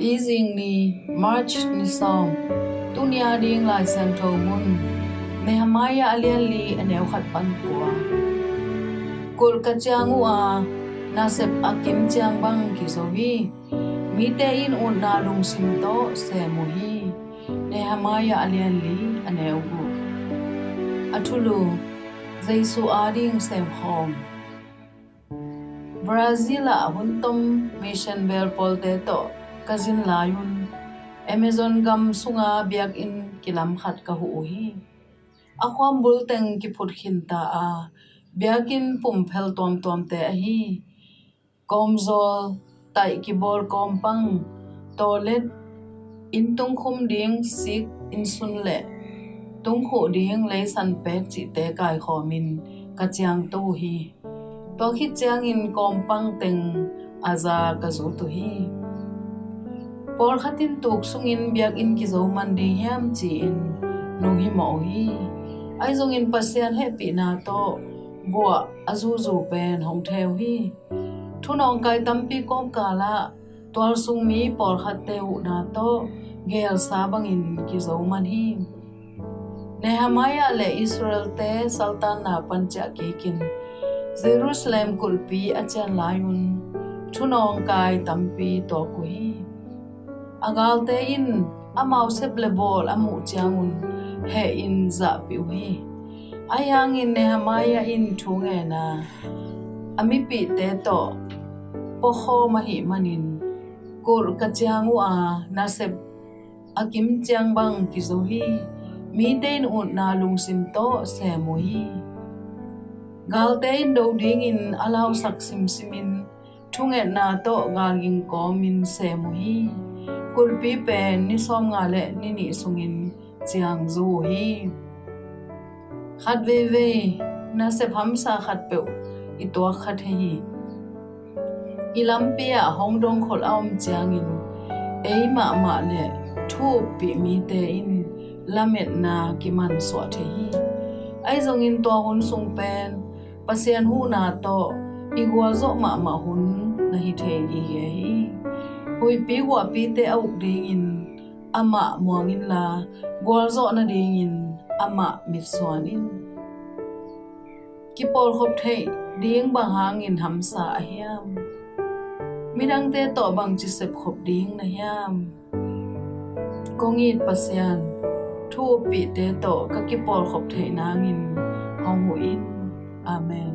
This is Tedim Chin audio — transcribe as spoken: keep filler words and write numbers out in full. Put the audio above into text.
Tuzing ni, March ni sawm. Tuni a ding Lai Siangtho mun, Nehemiah a lian li, a neu khat pan kua. Kulh ka ciang uh a, nasep a kim ciang bang kizo hi. Mite in utna lungsim tawh sem uh hi. Nehemiah a lian li, a neu guk. A thulu, Jesu ading semkhawm. Brazil ah hun tom mission bel pawlte tawh ka zin lai un, Amazon gam sunga biakinn kilam khat ka huh uh hi. A khuam bul teng kiphut khinta a, biakinn pumphel tuamtuamte ahi. Kawmzawl, taih kibawl kawmpang, toilet, inn tungkhum ding sik innsun le tungkhuh ding leisan pek cihte kaikhawmin ka ciangto uh hi. Tua khit ciangin kawmpang teng a za ka zut uh hi. Pawlkhat in tuk sungin biakinn kizo man ding hiam ci-in nung himawh uh hi. Ahi zongin Pasian hehpihna tawh guah a zuzu pen hong theu hi. Thunawngkai tampi kawmkal ah tualsung mi pawlkhatte huhna tawh gelsa bangin kizo man hi. Nehemiah le Israel-te saltanna pan ciah kikin Jerusalem kulhpi a cian lai un thunawngkai tampi tuak uh hi. A galte in amau sep le bawl a muh ciangun hehin zahpih uh hi. Ahi hangin Nehemiah in thu ngen a, a mipihte tawh puakhawm ahih manin, kulh ka ciang uh a, nasep a kim ciang bang kizo hi. Mite in utna lungsim tawh sem uh hi. Galte in do dingin a lausak simsimin thungetna tawh galging kawmin sem uh hi. Kulhpi pen ni sawmnga le ni nih sungin ciangzu uh hi. Khat veivei nasep hamsa khatpeuh i tuak kha thei hi. I lampi ah hong dongkholh a om ciangin ei mahmah le thu uppih mite in lametna kimansuah thei hi. Ahi zongin tua hun sung pen Pasian huhna tawh i gualzawh mahmah hun na hi thei gige hi. Huihpi guahpite a uk dingin amah muang inla, gualzawh nadingin amah mitsuan in. Kipawlkhop theih ding bang hangin hamsa a hiam? Midangte tawh bangci sepkhop ding na hiam? Kong it Pasian, thu uppihte tawh ka kipawlkhop theih nangin hong huh in. Amen.